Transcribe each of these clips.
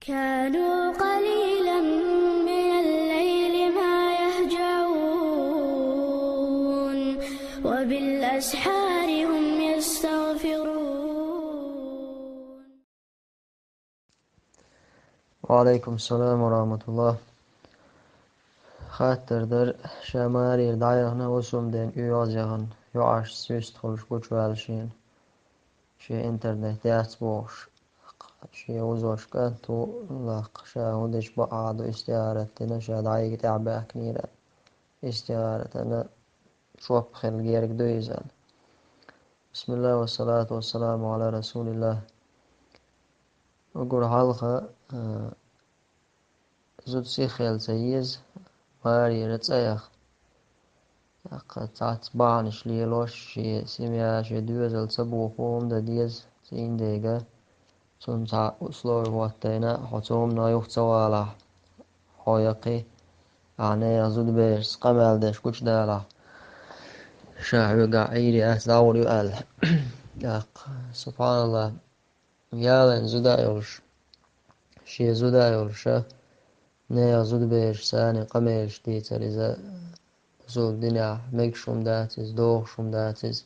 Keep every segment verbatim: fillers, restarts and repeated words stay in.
كانوا قليلا من الليل ما يهجعون، وبالأسحار هم يستغفرون. وعليكم السلام ورحمة الله. Хаттар дар, ша маре дӀаяхана, осум ден уьйгӀаз яхана, йоӀаш суьст хуьлуш гучуваьлла шена. Шен интернет яц бохуш, шен вузош кӀант ву лакха, ша хӀун деш бакъ ду, истихарат дина, ша дӀайига тӀаьхьабаьхкинера. Истихаратана жоп хила герга ду иза. Бисмиллах, вассалату вассаламу ала расулиллах. Угур хьалха, а, зуда сиххел ца еза, марера цӀа яха. ТӀаккха цхьацца бахьанаш лелош, шен семья, шен доьзал ца бохо хӀума дан деза, цӀийндега. Цунна цхьа условие хӀоттайна, хьо цу хӀуманах юха ца валахь, хьо яккхий, ахьа нехан зудаберашца къамел деш гучудалахь, ша хьоьгахь Ӏийре ас дӀагӀур ю аьлла. ТӀаккха, субхьаналлах, ялан зуда а йолуш, шен зуда а йолуша, нехан зудаберашца къамелаш дийцар иза бусулба динехь мегаш хӀума дац иза, дохуш хӀума дац иза.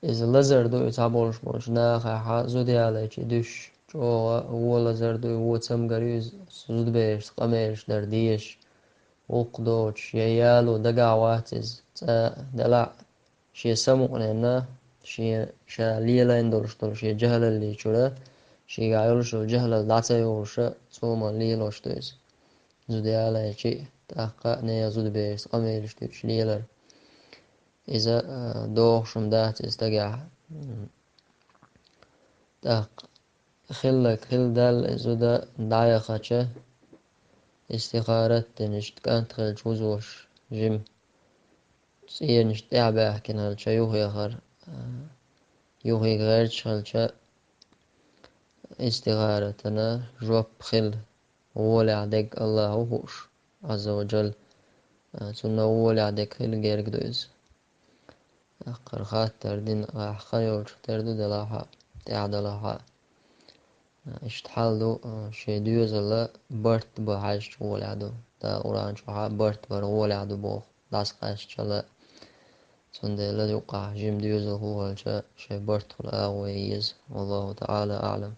Иза лазар ду и цхьаболуш болчу нахехьа зуда ялайчи дуьсуш, чӀогӀа вон лазар ду и, вон цамгар ю иза, зудаберашца къамелаш дар дезаш, гӀуллакх доцуш, я яло дагахь вац иза, цкъа делахь а шен самукъаненна, шен ша лелайна долуш долу шен жахӀалаллин чуьра, шегахь йолуш йолу жахӀалалла дӀа ца йолуша, цо ма лелош ду иза. Зуда ялайчи, тӀаккха а нехан зудаберашца къамелаш дуьтуш лелар. Иза, а, дохуш хӀума дац иза стагехь. М. ТӀаккха хилларг хилла даьлла, и зуда дӀаяхача, истихарат дина, иштта кӀант хилча вузош жима цӀенаш тӀаьхьабаьхкина хилча юхаяхар, а, юхайига гӀерташ хилча, истихаратана жоп хила гӀолехь дерг Аллахьа ву хууш, Ӏазза ва Джалла, а, цунна гӀолехь дерг хила герга ду иза. Аккхар хаттар дина гӀахьа хан йолчух тера ду делахь а, тӀаьхьа далахь а. Иштта хьал ду, шен доьзала барт бан хьаьжча гӀолехь ду. Дала Къуръан чохьа барт бар гӀолехь ду боху, дӀасакъаьстчалла. Цундела юккъахь жима доьзал хӀун хилча, шен барт хуьлу агӀо ян еза. Валлаху таӀала аӀлам.